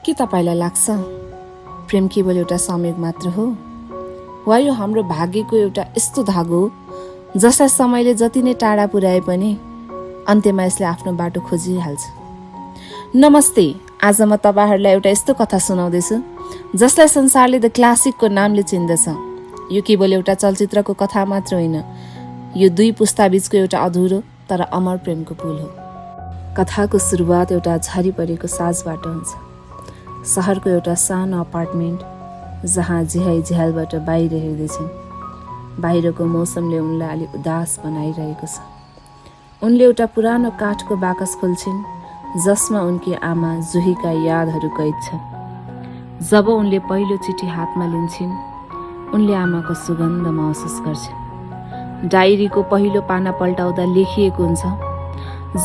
के तपाईँलाई लाग्छ प्रेम केवल एउटा संयोग मात्र हो वा यो हाम्रो भाग्यको एउटा यस्तो धागो हो जसलाई समयले जति नै टाढा पुर्याए पनि अन्त्यमा यसले आफ्नो बाटो खोजिहाल्छ। नमस्ते, आज म तपाईँहरूलाई एउटा यस्तो कथा सुनाउँदैछु जसलाई संसारले द क्लासिकको नामले चिन्दछ। यो केवल एउटा चलचित्रको कथा मात्र होइन, यो दुई पुस्ताबीचको एउटा अधुरो तर अमर प्रेमको पुल हो। कथाको सुरुवात एउटा झरी परेको साँझबाट हुन्छ। सहरको एउटा सानो अपार्टमेन्ट जहाँ झिहाई झ्यालबाट बाहिर हेर्दैछन्। बाहिरको मौसमले उनलाई अलिक उदास बनाइरहेको छ। उनले एउटा पुरानो काठको बाकस खोल्छिन् जसमा उनकी आमा जुहीका यादहरू कैद छन्। जब उनले पहिलो चिठी हातमा लिन्छन् उनले आमाको सुगन्ध महसुस गर्छिन्। डायरीको पहिलो पाना पल्टाउँदा लेखिएको हुन्छ,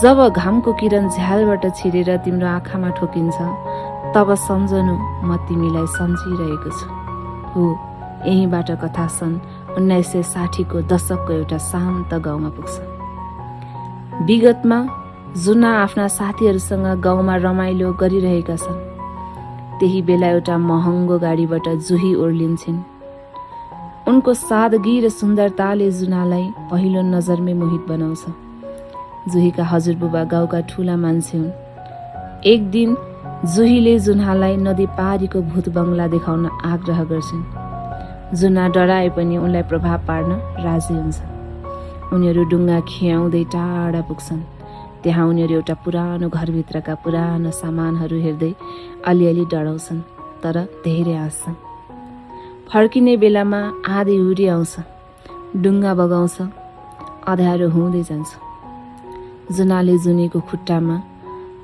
जब घामको किरण झ्यालबाट छिरेर तिम्रो आँखामा ठोकिन्छ तब सम्झनु म तिमीलाई सम्झिरहेको छु। हो, यहीँबाट कथा सन् 1960को दशकको एउटा शान्त गाउँमा पुग्छ। विगतमा जुना आफ्ना साथीहरूसँग गाउँमा रमाइलो गरिरहेका छन्। त्यही बेला एउटा महँगो गाडीबाट जुही ओर्लिन्छन्। उनको सादगी र सुन्दरताले जुनालाई पहिलो नजरमै मोहित बनाउँछ। जुहीका हजुरबुबा गाउँका ठुला मान्छे हुन्। एक दिन जुहीले जुनालाई नदी पारीको भूत बङ्गला देखाउन आग्रह गर्छिन्। जुना डराए पनि उनलाई प्रभाव पार्न राजी हुन्छ। उनीहरू डुङ्गा खियाउँदै टाढा पुग्छन्। त्यहाँ उनीहरू एउटा पुरानो घरभित्रका पुराना सामानहरू हेर्दै अलिअलि डराउँछन् तर धेरै हाँस्छन्। फर्किने बेलामा आधी हुरी आउँछ, डुङ्गा बगाउँछ, अँध्यारो हुँदै जान्छ। जुनाले जुनीको खुट्टामा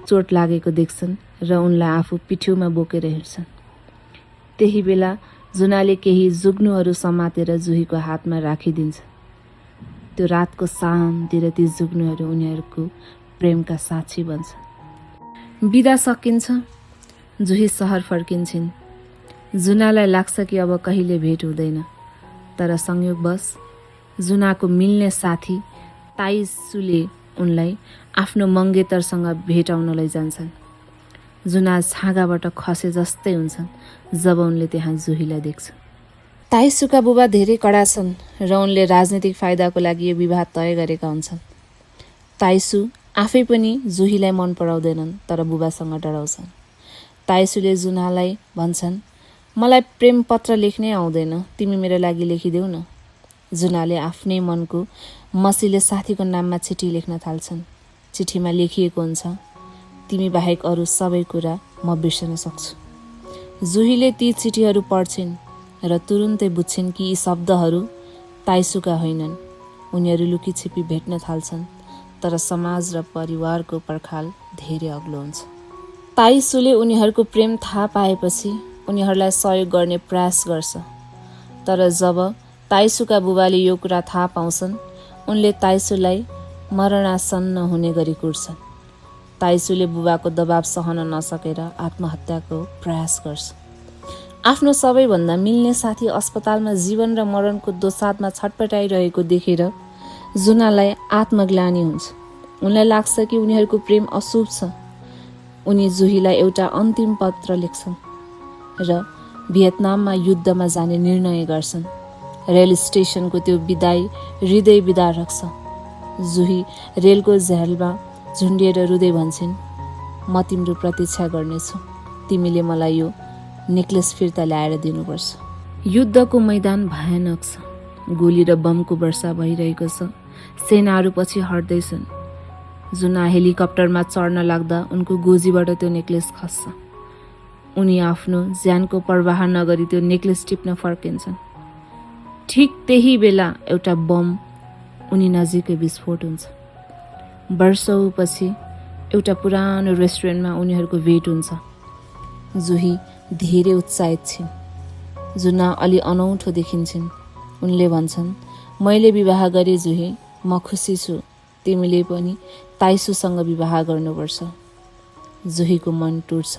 चोट लागेको देख्छन् र उनलाई आफू पिठ्यूमा बोकेर हिँड्छन्। त्यही बेला जुनाले केही जुग्नुहरू समातेर जुहीको हातमा राखिदिन्छ। त्यो रातको शान्ति र ती जुग्नुहरू उनीहरूको प्रेमका साक्षी बन्छ। बिदा सकिन्छ, जुही सहर फर्किन्छन्। जुनालाई लाग्छ कि अब कहिले भेट हुँदैन, तर संयोगवश जुनाको मिल्ने साथी ताइसुले उनलाई आफ्नो मङ्गेतरसँग भेटाउन लैजान्छन्। जुना छाँगाबाट खसे जस्तै हुन्छन् जब उनले त्यहाँ जुहीलाई देख्छन्। ताइसुका बुबा धेरै कडा छन् र उनले राजनीतिक फाइदाको लागि यो विवाह तय गरेका हुन्छन्। ताइसु आफै पनि जुहीलाई मन पराउँदैनन् तर बुबासँग डराउँछन्। ताइसुले जुनालाई भन्छन्, मलाई प्रेम पत्र लेख्नै आउँदैन, तिमी मेरो लागि लेखिदेऊ न। जुनाले आफ्नै मनको मसीले साथीको नाममा चिठी लेख्न थाल्छन्। चिठीमा लेखिएको हुन्छ, तिमी बाहेक अरू सबै कुरा म बिर्सन सक्छु। जुहीले ती चिठीहरू पढ्छिन् र तुरुन्तै बुझ्छिन् कि यी शब्दहरू ताइसुका होइनन्। उनीहरू लुकीछिपी भेट्न थाल्छन् तर समाज र परिवारको पर्खाल धेरै अग्लो हुन्छ। ताइसुले उनीहरूको प्रेम थाहा पाएपछि उनीहरूलाई सहयोग गर्ने प्रयास गर्छ, तर जब ताइसुका बुबाले यो कुरा थाहा पाउँछन् उनले ताइसुलाई मरणासन्न हुने गरी कुट्छन्। ताइसुले बुबाको दबाब सहन नसकेर आत्महत्याको प्रयास गर्छ। आफ्नो सबैभन्दा मिल्ने साथी अस्पतालमा जीवन र मरणको दोसाँधमा छटपटाइरहेको देखेर जुनालाई आत्मग्लानि हुन्छ। उनलाई लाग्छ कि उनीहरूको प्रेम अशुभ छ। उनी जुहीलाई एउटा अन्तिम पत्र लेख्छन् र भियतनाममा युद्धमा जाने निर्णय गर्छन्। रेल स्टेसनको त्यो विदाई हृदय विदारक छ। जुही रेलको झ्यालमा झुन्डिएर रुँदै भन्छन्, म तिम्रो प्रतीक्षा गर्नेछु, तिमीले मलाई यो नेक्लेस फिर्ता ल्याएर दिनुपर्छ। युद्धको मैदान भयानक छ। गोली र बमको वर्षा भइरहेको छ। सेनाहरू पछि हट्दैछन्। जुना हेलिकप्टरमा चढ्न लाग्दा उनको गोजीबाट त्यो नेक्लेस खस्छ। उनी आफ्नो ज्यानको पर्वाह नगरी त्यो नेक्लेस टिप्न फर्किन्छन्। ठिक त्यही बेला एउटा बम उनी नजिकै विस्फोट हुन्छ। वर्षौपछि एउटा पुरानो रेस्टुरेन्टमा उनीहरूको भेट हुन्छ। जुही धेरै उत्साहित छिन्। जुना अलि अनौठो देखिन्छन्। उनले भन्छन्, मैले विवाह गरेँ जुही, म खुसी छु, तिमीले पनि ताइसुसँग विवाह गर्नुपर्छ। जुहीको मन टुट्छ,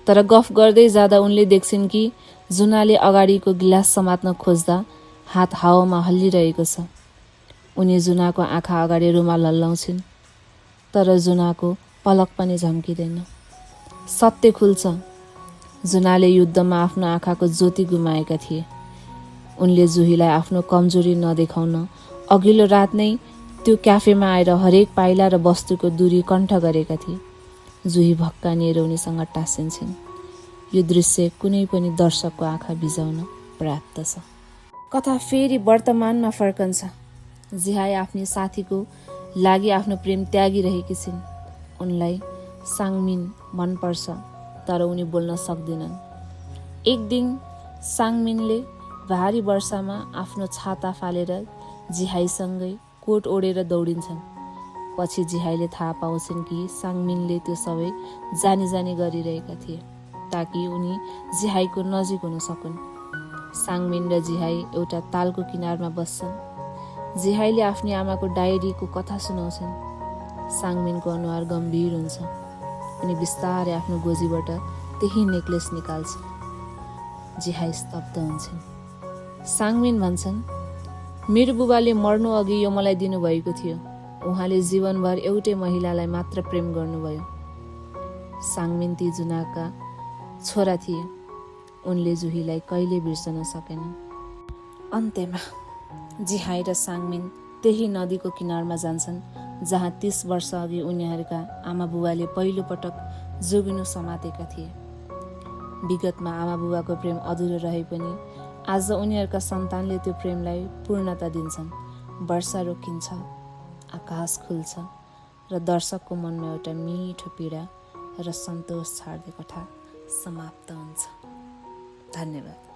तर गफ गर्दै जाँदा उनले देख्छिन् कि जुनाले अगाडिको गिलास समात्न खोज्दा हात हावामा हल्लिरहेको छ। उनी जुनाको आँखा अगाडि रुमाल हल्लाउँछिन् तर जुनाको पलक पनि झम्किँदैन। सत्य खुल्छ, जुनाले युद्धमा आफ्नो आँखाको ज्योति गुमाएका थिए। उनले जुहीलाई आफ्नो कमजोरी नदेखाउन अघिल्लो रात नै त्यो क्याफेमा आएर हरेक पाइला र वस्तुको दूरी कण्ठ गरेका थिए। जुही भक्कानिएर उनीसँग टाँसिन्छन्। यो दृश्य कुनै पनि दर्शकको आँखा भिजाउन पर्याप्त छ। कथा फेरि वर्तमानमा फर्कन्छ। जिहाई आफ्नी साथीको लागि आफ्नो प्रेम त्यागिरहेकी छिन्। उनलाई साङमिन मनपर्छ, तर उनी बोल्न सक्दिनन्। एक दिन साङमिनले भारी वर्षामा आफ्नो छाता फालेर जिहाईसँगै कोट ओढेर दौडिन्छन्। पछि जिहाईले थाहा पाउँछन् कि साङमिनले त्यो सबै जानी जानी गरिरहेका थिए ताकि उनी जिहाईको नजिक हुन सकुन्। साङमिन र जिहाई एउटा तालको किनारमा बस्छन्। जिहाईले आफ्नी आमाको डायरीको कथा सुनाउँछन्। साङमिनको अनुहार गम्भीर हुन्छ। उनी बिस्तारै आफ्नो गोजीबाट त्यही नेक्लेस निकाल्छ। जिहाई स्तब्ध हुन्छन्। साङमिन भन्छन्, मेरो बुबाले मर्नु अघि यो मलाई दिनुभएको थियो। उहाँले जीवनभर एउटै महिलालाई मात्र प्रेम गर्नुभयो। साङमिन ती जुनाका छोरा थिए। उनले जुहीलाई कहिले बिर्सन सकेनन्। अन्त्यमा जिहाई र साङमिन त्यही नदीको किनारमा जान्छन् जहाँ 30 वर्ष अघि उनीहरूका आमा बुबाले पहिलो पटक जोगिनु समातेका थिए। विगतमा आमा बुबाको प्रेम अधुरो रहे पनि आज उनीहरूका सन्तानले त्यो प्रेमलाई पूर्णता दिन्छन्। वर्षा रोकिन्छ, आकाश खुल्छ र दर्शकको मनमा एउटा मिठो पीडा र सन्तोष छाड्दै कथा समाप्त हुन्छ। धन्यवाद।